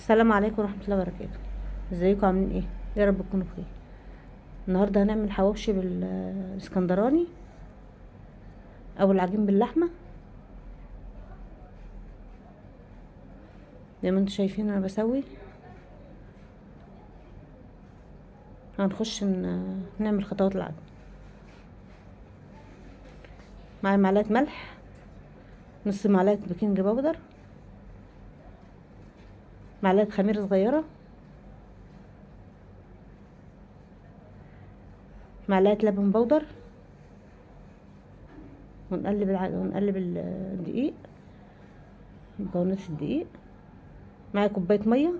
السلام عليكم ورحمة الله وبركاته. ازيكم عاملين ايه؟ يا رب تكونوا بخير. النهارده هنعمل حواوشي بالاسكندراني او العجين باللحمه. زي ما انتم شايفين انا بسوي. هنخش نعمل خطوات العجين. معايا معلقه ملح، نص معلقه baking powder، معلقه خميره صغيرة، معلقه لبن بودر، ونقلب الدقيق، مكونات الدقيق. معايا كوباية مية،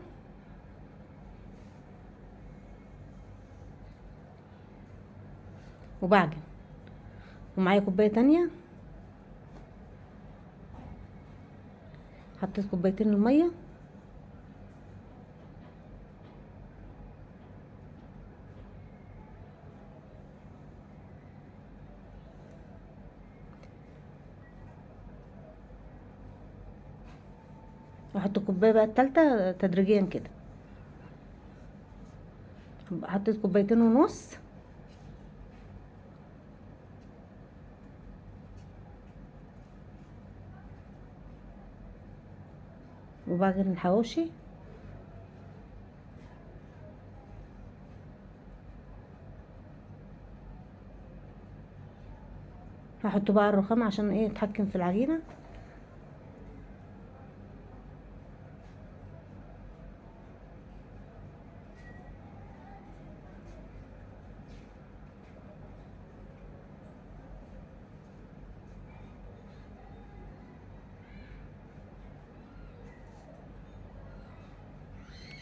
وبعجن. ومعايا كوباية تانية، حطيت كوبايتين المية. واحط الكوباية بقى التالتة تدريجيا كده. حطيت كوبايتين ونص. وبعجن الحواوشي. هحطه بقى على الرخام عشان ايه اتحكم في العجينة.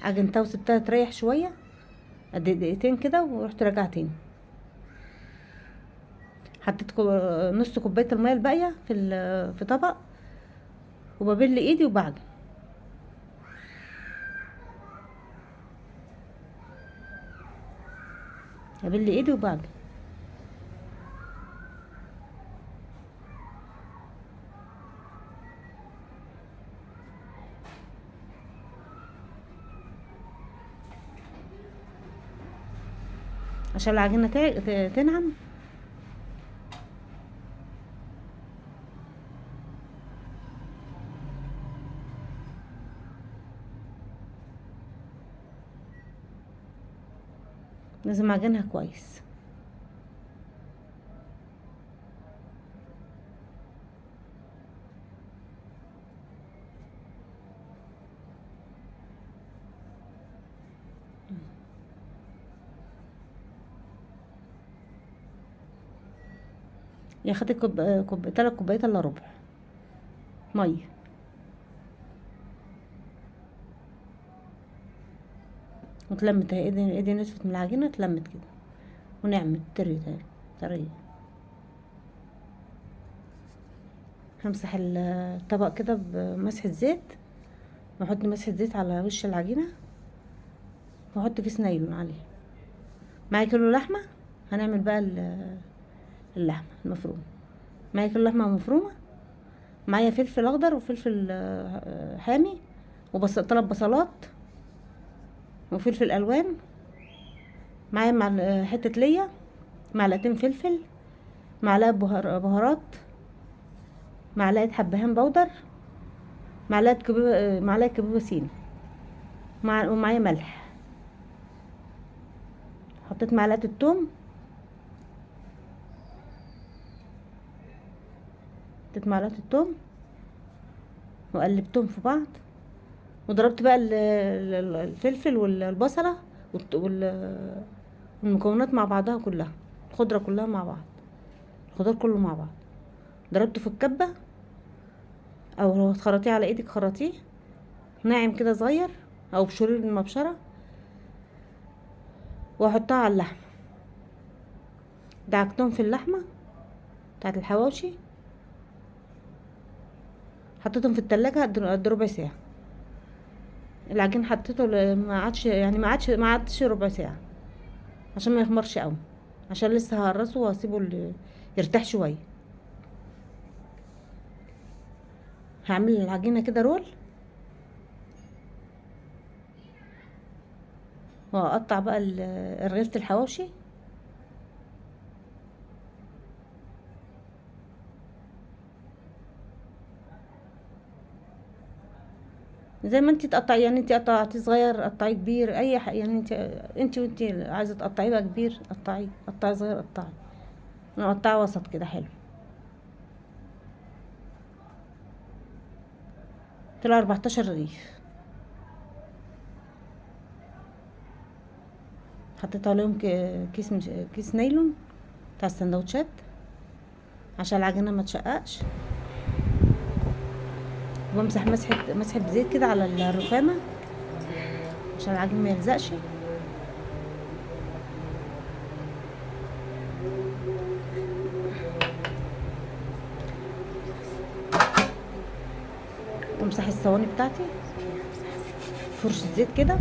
عجنتها وسبتها تريح شوية قد دقيقتين كده، ورحت راجعه تاني. حطيت نص كوباية المية الباقية في طبق، وببل ايدي وبعجن. ببل ايدي وبعجن. عشان العجينة تنعم. لازم اعجنها كويس. يا خدت كوب 3 كوبايات الا ربع مية. واتلمت اهي، ايدي نشفت من العجينة، اتلمت كده ونعمت طريت اهي طرية. همسح الطبق كده بمسحه زيت، واحط مسحه زيت على وش العجينة، واحط كيس نايلون عليه. معايا كيلو لحمه، هنعمل بقى اللحمة المفرومه. معايا كيلو لحمه مفرومه، معايا فلفل اخضر وفلفل حامي، وبصل، 3 بصلات، وفلفل الوان. معايا مع حتة ليا، معلقتين فلفل، معلقه بهارات، معلقه حبهان بودر، معلقه كبيبه سين، ومعايا ملح. حطيت معلقه الثوم، حطيت معلقه الثوم وقلبتهم في بعض، وضربت بقى الفلفل والبصله والمكونات مع بعضها كلها، الخضرة كلها مع بعض، الخضار كله مع بعض. ضربته في الكبه، او لو هتخرطيه على ايدك خرطيه ناعم كده صغير، او بشرير المبشره، واحطها على اللحمة. دعكتهم في اللحمة بتاعت الحواوشي، حطيتهم في التلاجة قد ربع ساعة. العجين حطيته ما عادش، يعني ما عادش ربع ساعة عشان ما يخمرش قوي، عشان لسه هقرصه واسيبه يرتاح شوية. هعمل العجينة كده رول. وهقطع بقى رغيفة الحواوشي. زي ما انت تقطعي، يعني انت قطعتيه صغير قطعية كبير، اي حاجة يعني انت وانت عايزه تقطعيه بقى كبير قطعية، قطعية صغير قطعية. انا مقطعه وسط كده حلو. طلع 14 رغيف. حطيت عليهم كيس نايلون بتاع السندوتشات عشان العجينة ما تشققش. وبمسح مسحه زيت كده على الرخامه عشان العجين ما يلزقش. وامسح الصواني بتاعتي فرشه زيت كده.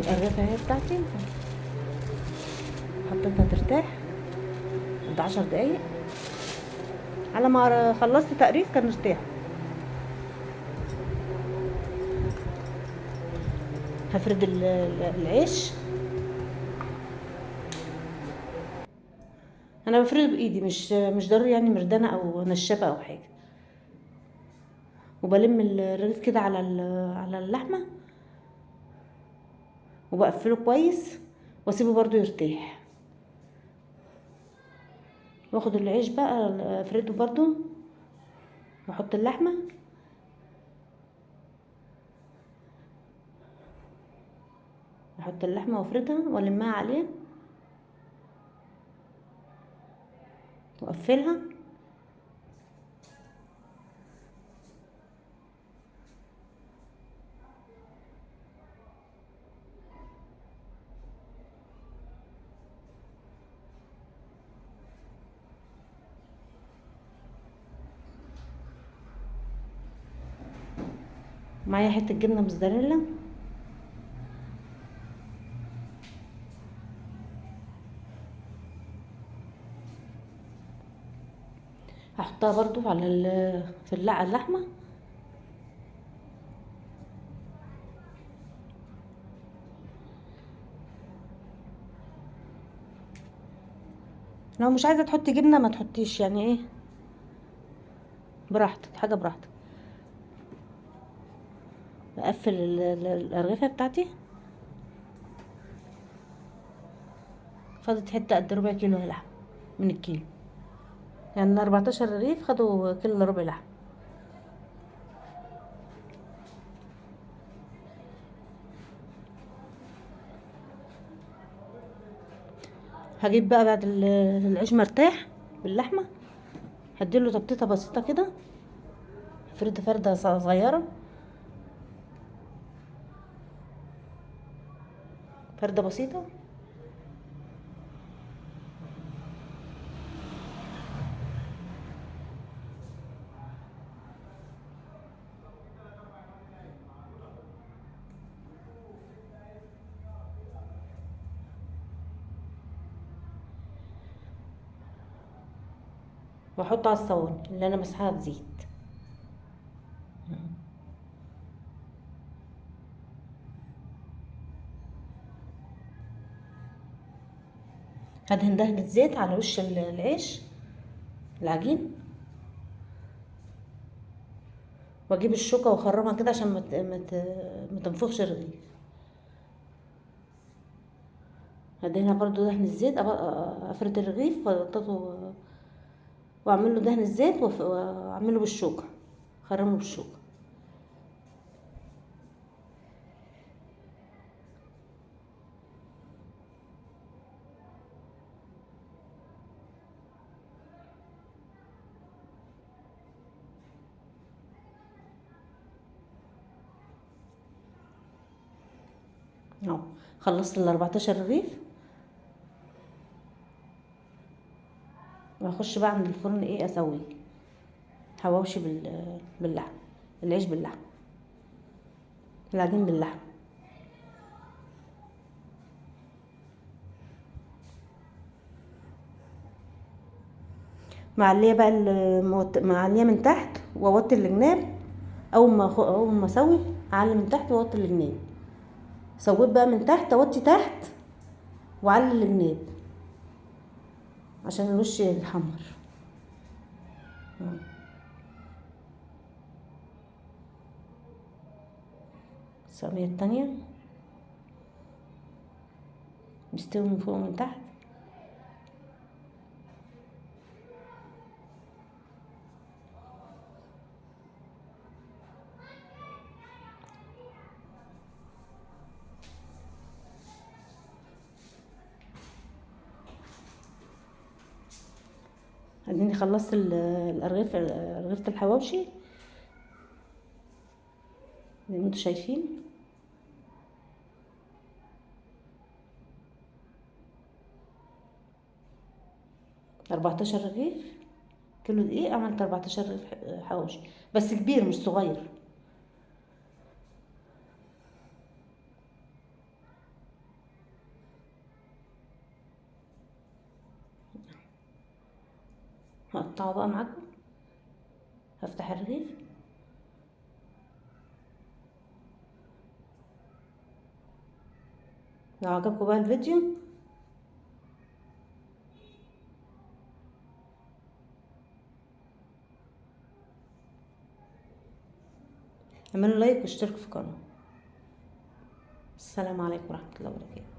الرغيفة اهي بتاعتي حطيتها ترتاح عند 10 دقايق. على ما خلصت تقريف كان ارتاح. هفرد العيش. انا بفرده بايدي، مش ضروري يعني مردانه او نشابه او حاجة. وبلم الرغيف كده على اللحمة وبقفله كويس واسيبه برضو يرتاح. واخد العيش بقى افرده برضو واحط اللحمة. احط اللحمة وافردها والمها عليه واقفلها. معايا حتة جبنه موزاريلا. هحطها برضو على في اللحمة. لو مش عايزه تحطي جبنه ما تحطيش، يعني ايه براحتك، حاجة براحتك. بقفل الرغيفه بتاعتي. فاضت حتة قد ربع كيلو لحم من الكيلو، يعني 14 رغيف خدوا كيلو ربع لحم. هجيب بقى بعد العيش مرتاح باللحمه، هديله تبطيطه بسيطة كده، فرده فرده صغيرة، فرده بسيطة. واحطه على الصواني اللي انا مسحها بزيت. هدهن دهنة زيت على وش العيش العجين، واجيب الشوكة واخرمها كده عشان ما تنفخش الرغيف. هدهنها برضو دهن الزيت، افرد الرغيف واحطه واعمل له دهن الزيت واعمله بالشوكة، خرمه بالشوكة. اهو خلصت ال 14 رغيف. وهخش بقى عند الفرن ايه اسويه حواوشي باللحم، العيش باللحم، العجين باللحم. معليه بقى معليه من تحت واوطي الجناب. اول ما اسوي اعلي من تحت واوطي الجناب. سويت بقى من تحت، اوطي تحت واعلي الجناب عشان الوش يتحمر. الصينية التانية مستوي من فوق ومن تحت. اديني خلصت الارغفه، رغيفه الحواوشي زي ما انتم شايفين. 14 رغيف كيلو دقيق، عملت 14 رغيف حواوشي، بس كبير مش صغير. هقطعه بقى معاكم، هفتح الرغيف. لو عجبكم بقى الفيديو اعملوا لايك واشتركوا في القناة. السلام عليكم ورحمة الله وبركاته.